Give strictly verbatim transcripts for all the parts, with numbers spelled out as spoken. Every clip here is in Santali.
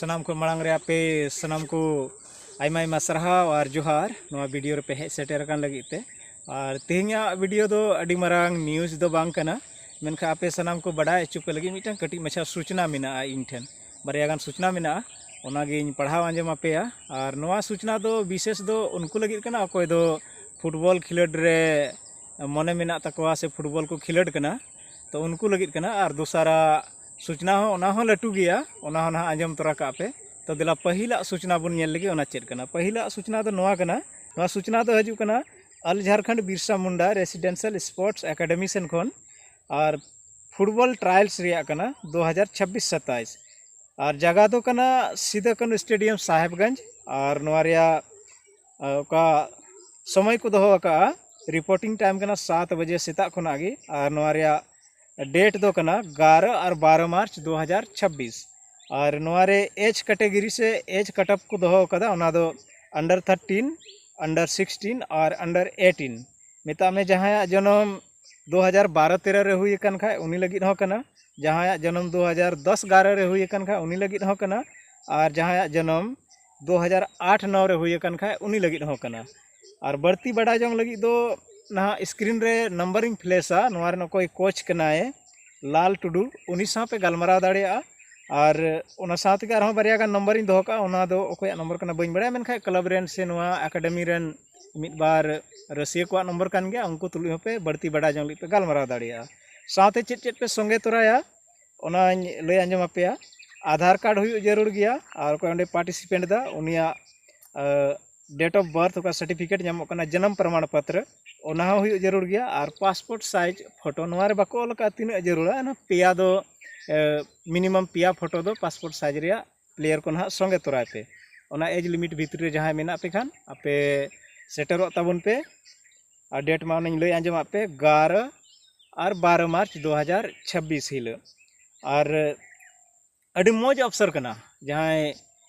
ᱥᱟᱱᱟᱢ ᱠᱷᱚᱱ ᱢᱟᱲᱟᱝ ᱨᱮ ᱟᱯᱮ ᱥᱟᱱᱟᱢ ᱠᱚ ᱟᱭᱢᱟ ᱟᱭᱢᱟ ᱥᱟᱨᱦᱟᱣ ᱟᱨ ᱡᱚᱦᱟᱨ ᱱᱚᱣᱟ ᱵᱷᱤᱰᱤᱭᱳ ᱨᱮᱯᱮ ᱦᱮᱡ ᱥᱮᱴᱮᱨ ᱟᱠᱟᱱ ᱞᱟᱹᱜᱤᱫ ᱛᱮ᱾ ᱟᱨ ᱛᱮᱦᱮᱧᱟᱜ ᱵᱷᱤᱰᱤᱭᱳ ᱫᱚ ᱟᱹᱰᱤ ᱢᱟᱨᱟᱝ ᱱᱤᱭᱩᱡᱽ ᱫᱚ ᱵᱟᱝ ᱠᱟᱱᱟ, ᱢᱮᱱᱠᱷᱟᱱ ᱟᱯᱮ ᱥᱟᱱᱟᱢ ᱠᱚ ᱵᱟᱰᱟᱭ ᱦᱚᱪᱚ ᱯᱮ ᱞᱟᱹᱜᱤᱫ ᱢᱤᱫᱴᱟᱝ ᱠᱟᱹᱴᱤᱡ ᱢᱟᱪᱷᱟ ᱥᱩᱪᱱᱟ ᱢᱮᱱᱟᱜᱼᱟ ᱤᱧ ᱴᱷᱮᱱ᱾ ᱵᱟᱨᱭᱟ ᱜᱟᱱ ᱥᱩᱪᱱᱟ ᱢᱮᱱᱟᱜᱼᱟ, ᱚᱱᱟᱜᱤᱧ ᱯᱟᱲᱦᱟᱣ ᱟᱸᱡᱚᱢ ᱟᱯᱮᱭᱟ᱾ ᱟᱨ ᱱᱚᱣᱟ ᱥᱩᱪᱱᱟ ᱫᱚ ᱵᱤᱥᱮᱥ ᱫᱚ ᱩᱱᱠᱩ ᱞᱟᱹᱜᱤᱫ ᱠᱟᱱᱟ ᱚᱠᱚᱭ ᱫᱚ ᱯᱷᱩᱴᱵᱚᱞ ᱠᱷᱮᱞᱳᱰ ᱨᱮ ᱢᱚᱱᱮ ᱢᱮᱱᱟᱜ ᱛᱟᱠᱚᱣᱟ ᱥᱮ ᱯᱷᱩᱴᱵᱚᱞ ᱠᱚ ᱠᱷᱮᱞᱳᱰ ᱠᱟᱱᱟ, ᱛᱚ ᱩᱱᱠᱩ ᱞᱟᱹᱜᱤᱫ ᱠᱟᱱᱟ᱾ ᱟᱨ ᱫᱚᱥᱟᱨᱟᱜ ᱥᱩᱪᱱᱟ ᱦᱚᱸ, ᱚᱱᱟ ᱦᱚᱸ ᱞᱟᱹᱴᱩ ᱜᱮᱭᱟ, ᱚᱱᱟ ᱦᱚᱸ ᱱᱟᱦᱟᱜ ᱟᱸᱡᱚᱢ ᱛᱚᱨᱟ ᱠᱟᱜ ᱯᱮ᱾ ᱛᱚ ᱫᱮᱞᱟ ᱯᱟᱹᱦᱤᱞᱟᱜ ᱥᱩᱪᱱᱟ ᱵᱚᱱ ᱧᱮᱞ ᱞᱮᱜᱮ, ᱚᱱᱟ ᱪᱮᱫ ᱠᱟᱱᱟ᱾ ᱯᱟᱹᱦᱤᱞᱟᱜ ᱥᱩᱪᱱᱟ ᱫᱚ ᱱᱚᱣᱟ ᱠᱟᱱᱟ, ᱱᱚᱣᱟ ᱥᱩᱪᱱᱟ ᱫᱚ ᱦᱤᱡᱩᱜ ᱠᱟᱱᱟ all Jharkhand Birsa Munda residential sports academy ᱥᱮᱱ ᱠᱷᱚᱱ᱾ ᱟᱨ ᱯᱷᱩᱴᱵᱚᱞ ᱴᱨᱟᱭᱟᱞᱥ ᱨᱮᱭᱟᱜ ᱠᱟᱱᱟ ᱫᱩ ᱦᱟᱡᱟᱨ ᱪᱷᱟᱵᱵᱤᱥ ᱥᱟᱛᱟᱭᱤᱥ᱾ ᱟᱨ ᱡᱟᱭᱜᱟ ᱫᱚ ᱠᱟᱱᱟ ᱥᱤᱫᱩ ᱠᱟᱹᱱᱦᱩ ᱥᱴᱮᱰᱤᱭᱟᱢ ᱥᱟᱦᱮᱵᱽᱜᱚᱸᱡᱽ᱾ ᱟᱨ ᱱᱚᱣᱟ ᱨᱮᱭᱟᱜ ᱟ, ᱚᱠᱟ ᱥᱚᱢᱚᱭ ᱠᱚ ᱫᱚᱦᱚ ᱟᱠᱟᱫᱼᱟ, ᱨᱤᱯᱳᱨᱴᱤᱝ ᱴᱟᱭᱤᱢ ᱠᱟᱱᱟ ᱥᱟᱛ ᱵᱟᱡᱮ ᱥᱮᱛᱟᱜ ᱠᱷᱚᱱᱟᱜ ᱜᱮ᱾ ᱟᱨ ᱱᱚᱣᱟ ᱨᱮᱭᱟᱜ ᱰᱮᱴ ᱫᱚ ᱠᱟᱱᱟ ᱮᱜᱟᱨᱚ ᱟᱨ ᱵᱟᱨᱚ ᱢᱟᱨᱪ ᱫᱩ ᱦᱟᱡᱟᱨ ᱪᱷᱟᱵᱵᱤᱥ᱾ ᱟᱨ ᱱᱚᱣᱟ ᱨᱮ ᱮᱡᱽ ᱠᱮᱴᱮᱜᱚᱨᱤ ᱥᱮ ᱮᱡᱽ ᱠᱟᱴ ᱚᱯᱷ ᱠᱚ ᱫᱚᱦᱚ ᱟᱠᱟᱫᱟ, ᱚᱱᱟ ᱫᱚ ᱟᱱᱰᱟᱨ ᱛᱷᱟᱨᱴᱤᱱ, ᱟᱱᱰᱟᱨ ᱥᱤᱠᱥᱴᱤᱱ ᱟᱨ ᱟᱱᱰᱟᱨ ᱮᱭᱤᱴᱤᱱ᱾ ᱢᱮᱛᱟᱜ ᱢᱮ ᱡᱟᱦᱟᱸᱭᱟᱜ ᱡᱚᱱᱚᱢ ᱫᱩ ᱦᱟᱡᱟᱨ ᱵᱟᱨᱚ ᱛᱮᱨᱚ ᱨᱮ ᱦᱩᱭ ᱟᱠᱟᱱ ᱠᱷᱟᱡ ᱩᱱᱤ ᱞᱟᱹᱜᱤᱫ ᱦᱚᱸ ᱠᱟᱱᱟ, ᱡᱟᱦᱟᱸᱭᱟᱜ ᱡᱚᱱᱚᱢ ᱫᱩ ᱦᱟᱡᱟᱨ ᱫᱚᱥ ᱮᱜᱟᱨᱚ ᱨᱮ ᱦᱩᱭ ᱟᱠᱟᱱ ᱠᱷᱟᱡ ᱩᱱᱤ ᱞᱟᱹᱜᱤᱫ ᱦᱚᱸ ᱠᱟᱱᱟ, ᱟᱨ ᱡᱟᱦᱟᱸᱭᱟᱜ ᱡᱚᱱᱚᱢ ᱫᱩ ᱦᱟᱡᱟᱨ ᱟᱴ ᱱᱚ ᱨᱮ ᱦᱩᱭ ᱟᱠᱟᱱ ᱠᱷᱟᱡ ᱩᱱᱤ ᱞᱟᱹᱜᱤᱫ ᱦᱚᱸ ᱠᱟᱱᱟ᱾ ᱟᱨ ᱵᱟᱹᱲᱛᱤ ᱵᱟᱰᱟᱭ ᱡᱚᱝ ᱞᱟᱹᱜᱤᱫ ᱫᱚ ᱱᱟᱦᱟᱜ ᱥᱠᱨᱤᱱ ᱨᱮ ᱱᱟᱢᱵᱟᱨᱤᱧ ᱯᱷᱞᱮᱥᱟ, ᱱᱚᱣᱟ ᱨᱮᱱ ᱚᱠᱚᱭ ᱠᱳᱪ ᱠᱟᱱᱟᱭ ᱞᱟᱞ ᱴᱩᱰᱩ, ᱩᱱᱤ ᱥᱟᱶ ᱯᱮ ᱜᱟᱞᱢᱟᱨᱟᱣ ᱫᱟᱲᱮᱭᱟᱜᱼᱟ᱾ ᱟᱨ ᱚᱱᱟ ᱥᱟᱶ ᱛᱮᱜᱮ ᱟᱨᱦᱚᱸ ᱵᱟᱨᱭᱟ ᱜᱟᱱ ᱱᱟᱢᱵᱟᱨᱤᱧ ᱫᱚᱦᱚ ᱠᱟᱜᱼᱟ, ᱚᱱᱟ ᱫᱚ ᱚᱠᱚᱭᱟᱜ ᱱᱚᱢᱵᱚᱨ ᱠᱟᱱᱟ ᱵᱟᱹᱧ ᱵᱟᱲᱟᱭᱟ, ᱢᱮᱱᱠᱷᱟᱱ ᱠᱞᱟᱵᱽ ᱨᱮᱱ ᱥᱮ ᱱᱚᱣᱟ ᱮᱠᱟᱰᱮᱢᱤ ᱨᱮᱱ ᱢᱤᱫ ᱵᱟᱨ ᱨᱟᱹᱥᱤᱭᱟᱹ ᱠᱚᱣᱟᱜ ᱱᱚᱢᱵᱚᱨ ᱠᱟᱱ ᱜᱮᱭᱟ, ᱩᱱᱠᱩ ᱛᱩᱞᱩᱡ ᱦᱚᱸᱯᱮ ᱵᱟᱹᱲᱛᱤ ᱵᱟᱰᱟᱭ ᱡᱚᱝ ᱞᱟᱹᱜᱤᱫ ᱯᱮ ᱜᱟᱞᱢᱟᱨᱟᱣ ᱫᱟᱲᱮᱭᱟᱜᱼᱟ᱾ ᱥᱟᱶᱛᱮ ᱪᱮᱫ ᱪᱮᱫ ᱯᱮ ᱥᱚᱸᱜᱮ ᱛᱚᱨᱟᱭᱟ ᱚᱱᱟᱧ ᱞᱟᱹᱭ ᱟᱸᱡᱚᱢ ᱟᱯᱮᱭᱟ᱾ ᱟᱫᱷᱟᱨ ᱠᱟᱨᱰ ᱦᱩᱭᱩᱜ ᱡᱟᱹᱨᱩᱲ ᱜᱮᱭᱟ, ᱟᱨ ᱚᱠᱚᱭ ᱚᱸᱰᱮ ᱯᱟᱨᱴᱤᱥᱤᱯᱮᱱᱴ ᱮᱫᱟ ᱩᱱᱤᱭᱟᱜ ᱰᱮᱴ ᱚᱯᱷ ᱵᱟᱨᱛᱷ ᱚᱠᱟ ᱥᱟᱨᱴᱤᱯᱷᱤᱠᱮᱴ ᱧᱟᱢᱚᱜ ᱠᱟᱱᱟ, ᱡᱟᱱᱟᱢ ᱯᱨᱚᱢᱟᱬ ᱯᱚᱛᱨᱚ, ᱚᱱᱟ ᱦᱚᱸ ᱦᱩᱭᱩᱜ ᱡᱟᱹᱨᱩᱲ ᱜᱮᱭᱟ᱾ ᱟᱨ ᱯᱟᱥᱯᱳᱨᱴ ᱥᱟᱭᱤᱡᱽ ᱯᱷᱳᱴᱳ, ᱱᱚᱣᱟ ᱨᱮ ᱵᱟᱠᱚ ᱚᱞ ᱟᱠᱟᱫᱼᱟ ᱛᱤᱱᱟᱹᱜ ᱡᱟᱹᱨᱩᱲᱟ, ᱚᱱᱟ ᱯᱮᱭᱟ ᱫᱚ ᱢᱤᱱᱤᱢᱟᱢ ᱯᱮᱭᱟ ᱯᱷᱳᱴᱳ ᱫᱚ ᱯᱟᱥᱯᱳᱨᱴ ᱥᱟᱭᱤᱡᱽ ᱨᱮᱭᱟᱜ ᱯᱞᱮᱭᱟᱨ ᱠᱚ ᱱᱟᱦᱟᱜ ᱥᱚᱸᱜᱮ ᱛᱚᱨᱟᱭ ᱯᱮ᱾ ᱚᱱᱟ ᱮᱡᱽ ᱞᱤᱢᱤᱴ ᱵᱷᱤᱛᱨᱤ ᱨᱮ ᱡᱟᱦᱟᱸᱭ ᱢᱮᱱᱟᱜ ᱯᱮ ᱠᱷᱟᱱ ᱟᱯᱮ ᱥᱮᱴᱮᱨᱚᱜ ᱛᱟᱵᱚᱱ ᱯᱮ᱾ ᱟᱨ ᱰᱮᱴ ᱢᱟ ᱚᱱᱮᱧ ᱞᱟᱹᱭ ᱟᱸᱡᱚᱢᱟᱫ ᱯᱮ, ᱮᱜᱟᱨᱚ ᱟᱨ ᱵᱟᱨᱚ ᱢᱟᱨᱪ ᱫᱩ ᱦᱟᱡᱟᱨ ᱪᱷᱟᱵᱵᱤᱥ ᱦᱤᱞᱳᱜ᱾ ᱟᱨ ᱟᱹᱰᱤ ᱢᱚᱡᱽ ᱚᱯᱥᱚᱨ ᱠᱟᱱᱟ, ᱡᱟᱦᱟᱸᱭ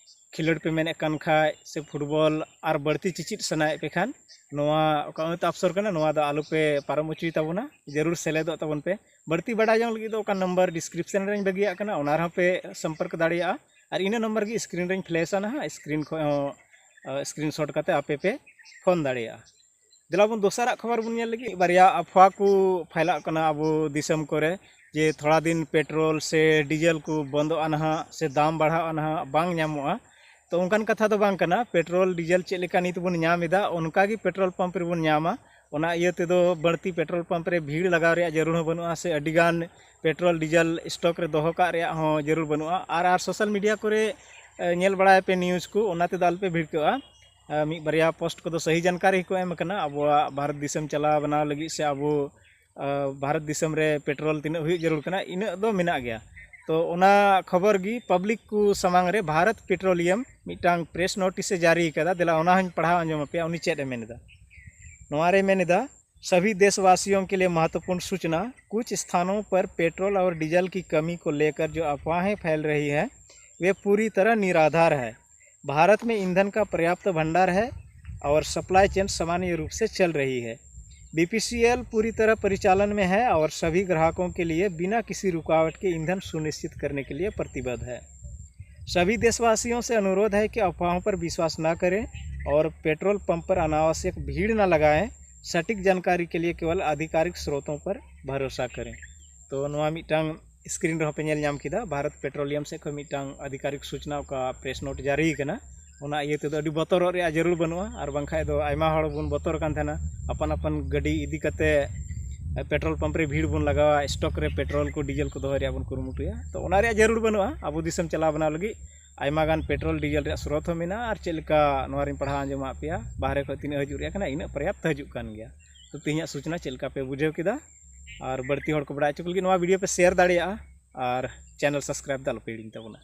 ᱠᱷᱮᱞᱳᱰ ᱯᱮ ᱢᱮᱱᱮᱫ ᱠᱟᱱ ᱠᱷᱟᱡ ᱥᱮ ᱯᱷᱩᱴᱵᱚᱞ ᱟᱨ ᱵᱟᱹᱲᱛᱤ ᱪᱮᱪᱮᱫ ᱥᱟᱱᱟᱭᱮᱫ ᱯᱮ ᱠᱷᱟᱱ, ᱱᱚᱣᱟ ᱚᱠᱟ ᱚᱯᱥᱚᱨ ᱠᱟᱱᱟ, ᱱᱚᱣᱟ ᱫᱚ ᱟᱞᱚ ᱯᱮ ᱯᱟᱨᱚᱢ ᱦᱚᱪᱚᱭ ᱛᱟᱵᱚᱱᱟ, ᱡᱟᱹᱨᱩᱲ ᱥᱮᱞᱮᱫᱚᱜ ᱛᱟᱵᱚᱱ ᱯᱮ᱾ ᱵᱟᱹᱲᱛᱤ ᱵᱟᱰᱟᱭ ᱡᱚᱝ ᱞᱟᱹᱜᱤᱫ ᱫᱚ ᱚᱠᱟ ᱱᱟᱢᱵᱟᱨ ᱰᱤᱥᱠᱨᱤᱯᱥᱚᱱ ᱨᱮᱧ ᱵᱟᱹᱜᱤᱭᱟᱜ ᱠᱟᱱᱟ, ᱚᱱᱟ ᱨᱮᱦᱚᱸ ᱯᱮ ᱥᱚᱢᱯᱚᱨᱠ ᱫᱟᱲᱮᱭᱟᱜᱼᱟ᱾ ᱟᱨ ᱤᱱᱟᱹ ᱱᱚᱢᱵᱚᱨ ᱜᱮ ᱥᱠᱨᱤᱱ ᱨᱮᱧ ᱯᱷᱞᱮᱥᱟ ᱱᱟᱦᱟᱜ, ᱥᱠᱨᱤᱱ ᱠᱷᱚᱱ ᱦᱚᱸ ᱥᱠᱨᱤᱱᱥᱚᱴ ᱠᱟᱛᱮ ᱟᱯᱮ ᱯᱮ ᱯᱷᱳᱱ ᱫᱟᱲᱮᱭᱟᱜᱼᱟ᱾ ᱫᱮᱞᱟ ᱵᱚᱱ ᱫᱚᱥᱟᱨᱟᱜ ᱠᱷᱚᱵᱚᱨ ᱵᱚᱱ ᱧᱮᱞ ᱞᱮᱜᱮ᱾ ᱵᱟᱨᱭᱟ ᱟᱯᱷᱣᱟ ᱠᱚ ᱯᱷᱟᱭᱞᱟᱜ ᱠᱟᱱᱟ ᱟᱵᱚ ᱫᱤᱥᱚᱢ ᱠᱚᱨᱮ, ᱡᱮ ᱛᱷᱚᱲᱟ ᱫᱤᱱ ᱯᱮᱴᱨᱳᱞ ᱥᱮ ᱰᱤᱡᱮᱞ ᱠᱚ ᱵᱚᱱᱫᱚᱜᱼᱟ ᱱᱟᱦᱟᱜ, ᱥᱮ ᱫᱟᱢ ᱵᱟᱲᱦᱟᱜᱼᱟ ᱱᱟᱦᱟᱜ, ᱵᱟᱝ ᱧᱟᱢᱚᱜᱼᱟ᱾ ᱛᱚ ᱚᱱᱠᱟᱱ ᱠᱟᱛᱷᱟ ᱫᱚ ᱵᱟᱝ ᱠᱟᱱᱟ᱾ ᱯᱮᱴᱨᱳᱞ ᱰᱤᱡᱮᱞ ᱪᱮᱫ ᱞᱮᱠᱟ ᱱᱤᱛ ᱵᱚᱱ ᱧᱟᱢ ᱮᱫᱟ, ᱚᱱᱠᱟ ᱜᱮ ᱯᱮᱴᱨᱳᱞ ᱯᱟᱢᱯ ᱨᱮᱵᱚᱱ ᱧᱟᱢᱟ᱾ ᱚᱱᱟ ᱤᱭᱟᱹ ᱛᱮᱫᱚ ᱵᱟᱹᱲᱛᱤ ᱯᱮᱴᱨᱳᱞ ᱯᱟᱢᱯ ᱨᱮ ᱵᱷᱤᱲ ᱞᱟᱜᱟᱣ ᱨᱮᱭᱟᱜ ᱡᱟᱹᱨᱩᱲ ᱦᱚᱸ ᱵᱟᱹᱱᱩᱜᱼᱟ, ᱥᱮ ᱟᱹᱰᱤᱜᱟᱱ ᱯᱮᱴᱨᱳᱞ ᱰᱤᱡᱮᱞ ᱥᱴᱚᱠ ᱨᱮ ᱫᱚᱦᱚ ᱠᱟᱜ ᱨᱮᱭᱟᱜ ᱦᱚᱸ ᱡᱟᱹᱨᱩᱲ ᱵᱟᱹᱱᱩᱜᱼᱟ᱾ ᱟᱨ, ᱟᱨ ᱥᱳᱥᱟᱞ ᱢᱤᱰᱤᱭᱟ ᱠᱚᱨᱮ, ᱮ, ᱧᱮᱞ ᱵᱟᱲᱟᱭ ᱯᱮ ᱱᱤᱭᱩᱡᱽ ᱠᱚ, ᱚᱱᱟ ᱛᱮᱫᱚ ᱟᱞᱚᱯᱮ ᱵᱷᱤᱲᱠᱟᱹᱜᱼᱟ᱾ ᱮ, ᱢᱤᱫ ᱵᱟᱨᱭᱟ ᱯᱳᱥᱴ ᱠᱚᱫᱚ ᱥᱟᱹᱦᱤ ᱡᱟᱱᱠᱟᱨᱤ ᱦᱚᱸᱠᱚ ᱮᱢ ᱟᱠᱟᱱᱟ᱾ ᱟᱵᱚᱣᱟᱜ ᱵᱷᱟᱨᱚᱛ ᱫᱤᱥᱚᱢ ᱪᱟᱞᱟᱣ ᱵᱮᱱᱟᱣ ᱞᱟᱹᱜᱤᱫ ᱥᱮ ᱟᱵᱚ, ᱮ, ᱵᱷᱟᱨᱚᱛ ᱫᱤᱥᱚᱢ ᱨᱮ ᱯᱮᱴᱨᱳᱞ ᱛᱤᱱᱟᱹᱜ ᱦᱩᱭᱩᱜ ᱡᱟᱹᱨᱩᱲ ᱠᱟᱱᱟ, ᱤᱱᱟᱹᱜ ᱫᱚ ᱢᱮᱱᱟᱜ ᱜᱮᱭᱟ᱾ ᱛᱚ ᱚᱱᱟ ᱠᱷᱚᱵᱚᱨ ᱜᱮ ᱯᱟᱵᱽᱞᱤᱠ ᱠᱚ ᱥᱟᱢᱟᱝ ᱨᱮ ᱵᱷᱟᱨᱚᱛ ᱯᱮᱴᱨᱳᱞᱤᱭᱟᱢ ᱢᱤᱫᱴᱟᱝ ᱯᱨᱮᱥ ᱱᱳᱴᱤᱥ ᱮ ᱡᱟᱹᱨᱤ ᱟᱠᱟᱫᱟ᱾ ᱫᱮᱞᱟ ᱚᱱᱟ ᱦᱚᱸᱧ ᱯᱟᱲᱦᱟᱣ ᱟᱸᱡᱚᱢ ᱟᱯᱮᱭᱟ, ᱩᱱᱤ ᱪᱮᱫ ᱮ ᱢᱮᱱ ᱮᱫᱟ᱾ ᱱᱚᱣᱟ ᱨᱮ ᱢᱮᱱ ᱮᱫᱟ, सभी देशवासियों के लिए महत्वपूर्ण सूचना, कुछ स्थानों पर पेट्रोल और डीजल की कमी को लेकर जो अफवाहें फैल रही हैं, वे पूरी तरह निराधार है। भारत में ईंधन का पर्याप्त भंडार है और सप्लाई चेन सामान्य रूप से चल रही है। बीपीसीएल पूरी तरह परिचालन में है और सभी ग्राहकों के लिए बिना किसी रुकावट के ईंधन सुनिश्चित करने के लिए प्रतिबद्ध है। सभी देशवासियों से अनुरोध है कि अफवाहों पर विश्वास न करें और पेट्रोल पंप पर अनावश्यक भीड़ न लगाएं। सटीक जानकारी के लिए केवल आधिकारिक स्रोतों पर भरोसा करें। तो ᱱᱚᱣᱟ ᱢᱤᱫᱴᱟᱝ ᱥᱠᱨᱤᱱ ᱨᱮᱦᱚᱸ ᱯᱮ ᱧᱮᱞ ᱧᱟᱢ ᱠᱮᱫᱟ, ᱵᱷᱟᱨᱚᱛ ᱯᱮᱴᱨᱳᱞᱤᱭᱟᱢ ᱥᱮᱫ ᱠᱷᱚᱱ ᱢᱤᱫᱴᱟᱝ ᱟᱫᱷᱤᱠᱟᱨᱤᱠ ᱥᱩᱪᱱᱟ, ᱚᱠᱟ ᱯᱨᱮᱥ ᱱᱳᱴ ᱡᱟᱹᱨᱤ ᱠᱟᱱᱟ, ᱚᱱᱟ ᱤᱭᱟᱹ ᱛᱮᱫᱚ ᱟᱹᱰᱤ ᱵᱚᱛᱚᱨᱚᱜ ᱨᱮᱭᱟᱜ ᱡᱟᱹᱨᱩᱲ ᱵᱟᱹᱱᱩᱜᱼᱟ᱾ ᱟᱨ ᱵᱟᱝᱠᱷᱟᱡ ᱫᱚ ᱟᱭᱢᱟ ᱦᱚᱲ ᱵᱚᱱ ᱵᱚᱛᱚᱨ ᱟᱠᱟᱱ ᱛᱟᱦᱮᱱᱟ, ᱟᱯᱟᱱ ᱟᱯᱟᱱ ᱜᱟᱹᱰᱤ ᱤᱫᱤ ᱠᱟᱛᱮ ᱯᱮᱴᱨᱳᱞ ᱯᱟᱢᱯ ᱨᱮ ᱵᱷᱤᱲ ᱵᱚᱱ ᱞᱟᱜᱟᱣᱟ, ᱥᱴᱚᱠ ᱨᱮ ᱯᱮᱴᱨᱳᱞ ᱠᱚ ᱰᱤᱡᱮᱞ ᱠᱚ ᱫᱚᱦᱚᱭ ᱨᱮᱭᱟᱜ ᱵᱚᱱ ᱠᱩᱨᱩᱢᱩᱴᱩᱭᱟ᱾ ᱛᱚ ᱚᱱᱟ ᱨᱮᱭᱟᱜ ᱡᱟᱹᱨᱩᱲ ᱵᱟᱹᱱᱩᱜᱼᱟ᱾ ᱟᱵᱚ ᱫᱤᱥᱚᱢ ᱪᱟᱞᱟᱣ ᱵᱮᱱᱟᱣ ᱞᱟᱹᱜᱤᱫ ᱟᱭᱢᱟ ᱜᱟᱱ ᱯᱮᱴᱨᱳᱞ ᱰᱤᱡᱮᱞ ᱨᱮᱭᱟᱜ ᱥᱨᱳᱛ ᱦᱚᱸ ᱢᱮᱱᱟᱜᱼᱟ᱾ ᱟᱨ ᱪᱮᱫ ᱞᱮᱠᱟ ᱱᱚᱣᱟ ᱨᱤᱧ ᱯᱟᱲᱦᱟᱣ ᱟᱸᱡᱚᱢᱟᱫ ᱯᱮᱭᱟ, ᱵᱟᱦᱨᱮ ᱠᱷᱚᱱ ᱛᱤᱱᱟᱹᱜ ᱦᱤᱡᱩᱜ ᱨᱮᱭᱟᱜ ᱠᱟᱱᱟ, ᱤᱱᱟᱹᱜ ᱯᱚᱨᱭᱟᱯᱛ ᱦᱤᱡᱩᱜ ᱠᱟᱱ ᱜᱮᱭᱟ᱾ ᱛᱚ ᱛᱮᱦᱮᱧᱟᱜ ᱥᱩᱪᱱᱟ ᱪᱮᱫ ᱞᱮᱠᱟ ᱯᱮ ᱵᱩᱡᱷᱟᱹᱣ ᱠᱮᱫᱟ? ᱟᱨ ᱵᱟᱹᱲᱛᱤ ᱦᱚᱲ ᱠᱚ ᱵᱟᱲᱟᱭ ᱦᱚᱪᱚ ᱠᱚ ᱞᱟᱹᱜᱤᱫ ᱱᱚᱣᱟ ᱵᱷᱤᱰᱤᱭᱳ ᱯᱮ ᱥᱮᱭᱟᱨ ᱫᱟᱲᱮᱭᱟᱜᱼᱟ ᱟᱨ ᱪᱮᱱᱮᱞ ᱥᱟᱵᱥᱠᱨᱟᱭᱤᱵ ᱫᱚ ᱟᱞᱚᱯᱮ ᱦᱤᱲᱤᱧ ᱛᱟᱵᱚᱱᱟ᱾